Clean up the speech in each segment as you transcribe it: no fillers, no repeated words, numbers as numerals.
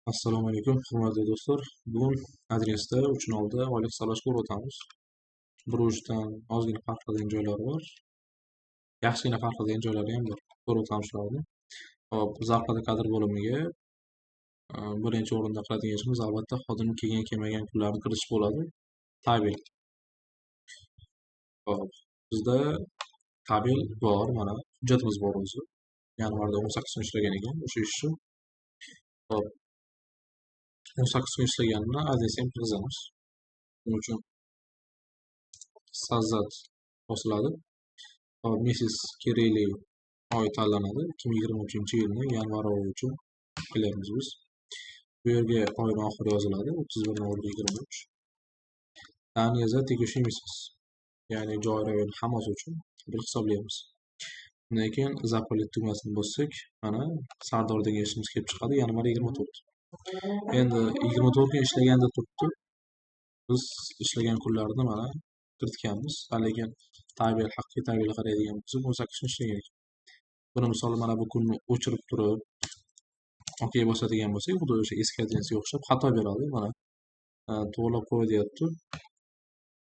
Assalomu alaykum, hurmatli do'stlar. Bugun adresda 3.0 da oylik hisoblashga o'tamiz. Bir uchdan ozgina farq qiladigan joylari bor. Yaxshigina farq qiladigan joylari ham bor. Ko'rib o'tamiz shularni. Hop, зарплата kadr bo'limiga birinchi o'rinda qiladigan ishimiz albatta xodim kelgan kelmagan kunlarni kiritish bo'ladi. Tabel. Hop, bizda tabel bor, mana hujjatimiz bor o'zi. Yanvarda 18 kun ishlagan ekan o'sha ishchi. Hop, 18 kun ishlaganini adresga ham kirgizamiz. Buning uchun создать bosiladi. Hop, месяц kerakli oy tanlanadi. 2023-yilning yanvar oyi uchun qilyapmiz biz. Bu yerga oyning oxiri yoziladi, 31.01.23. Данные за текущий месяц, ya'ni joriy oyning hammasi uchun bir hisoblaymiz. Undan keyin заполнить tugmasini bossak, mana Sardor degan ishimiz kelib chiqadi, yanvar 24. Endi 24 kun ishlaganda turibdi. Biz ishlagan kunlarni mana kiritganmiz. Lekin tabel, haqiqiy tabelga qaraydigan bo'lsak, 18 kun ishlagan ekan. Buni misol mana bu kunni o'chirib turib, OK bosadigan bo'lsak, xuddi o'sha eski adresga o'xshab xato beradi. Mana to'g'rilab qo'y deyapti.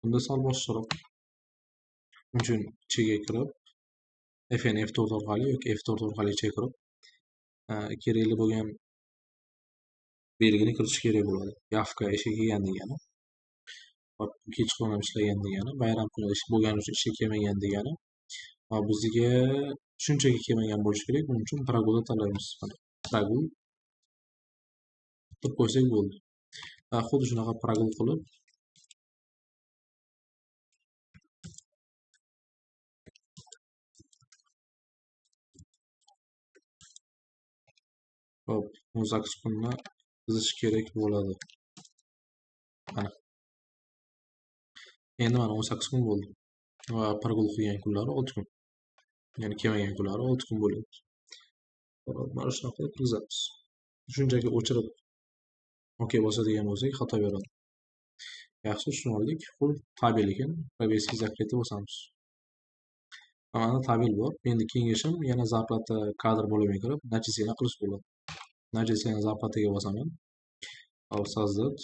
Bunda sal boshqaroq. Buning uchun ichiga kirib, FN F4 orqali yoki F4 orqali ichiga kirib, kerakli bo'lgan belgini kiritish kerak bo'ladi. Yavka ishga kelgan degani, hop, kechqurun ham ishlagan degani, bayram kuni ish bo'lgani uchun ishga kelmagan degani. Va bizga shunchaki kelmagan bo'lishi kerak. Buning uchun прогулni tanlaymiz. Mana прогул deb qo'ysak bo'ldi. Va xuddi shunaqa прогул qilib hop, 18 kunni chizish kerak bo'ladi. Mana. Endi mana 18 kun bo'ldi. Va прогул qilgan kunlari 6 kun. Ya'ni kelmagan kunlari 6 kun bo'lyapti. Mana shunaqa qilib kirgizamiz. Shunchaki o'chirib OK bosadigan bo'lsak, xato beradi. Yaxshi, shuni oldik. Full tabel ekan. Провести закрытие bosamiz. Mana tabel bor. Endi keyingi ishim yana зарплата kadr bo'limiga kirib, начисление qilish bo'ladi. Начисление зарплатаga bosaman. Hop, создать.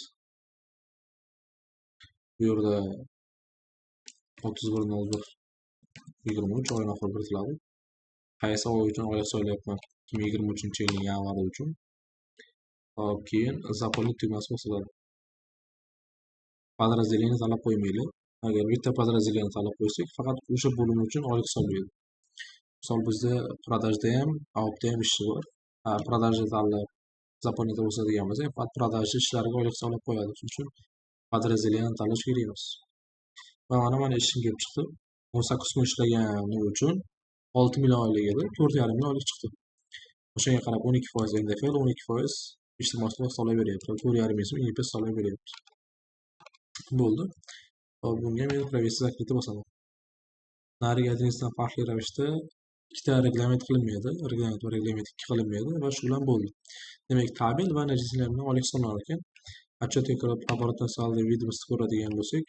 Bu yerda 31.01.23 oyning oxiri kiritiladi. Qaysi oy uchun oylik hisoblayapman? 2023-yilning yanvari uchun. Hop, keyin заполнить tugmasi bosiladi. Подразделение tanlab qo'ymaylik. Agar bitta подразделение tanlab qo'ysak, faqat o'sha bo'lim uchun oylik hisoblaydi. Misol bizda продажda ham, AOPda ham ishchi bor. Продажа tanlab заполнить bo'ladigan bo'lsak, faqat продажа ishlariga oylik hisoblab qo'yadi. Shuning uchun подразделение tanlash kerak emas. Va mana ishim kelib chiqdi. 18 kun ishlagani uchun 6 million oylik edi, 4,5 million oylik chiqdi. O'shanga qarab 12% NDFL, 12% ijtimoiy soliq hisoblab beryapti. 4,5 ming so'm INPS hisoblab beryapti. Bo'ldi. Hop, bunga men провести закрытие bosaman. Narigi adresdan farqli ravishda ikkita reglament qilinmaydi, reglament va reglament 2 qilinmaydi va shu bilan bo'ldi. Demak, tabel va начисление oylik hisoblanar ekan. Отчетga kirib, оборотный saldo видимость ko'radigan bo'lsak,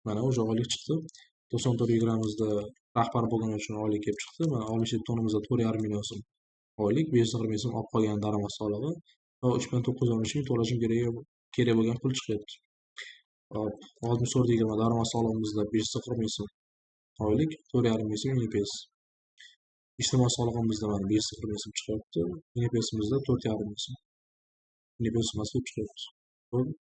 mana o'sha oylik chiqdi. 94 grammimizda rahbar bo'lgani uchun oylik kelib chiqdi. Mana 67 tonnamizda 4,5 million so'm oylik, 540 ming so'm olib qolgan daromad solig'i va 3913 ming to'lashim kerak bo'lgan pul chiqyapti. Hop, 64.20 daromad solig'imizda 540 ming so'm oylik, 4,5 ming so'm INPS. Ijtimoiy solig'imizda mana 540 ming so'm chiqyapti. INPSimizda 4,5 ming so'm. INPS summasi chiqyapti. Bo'ldi.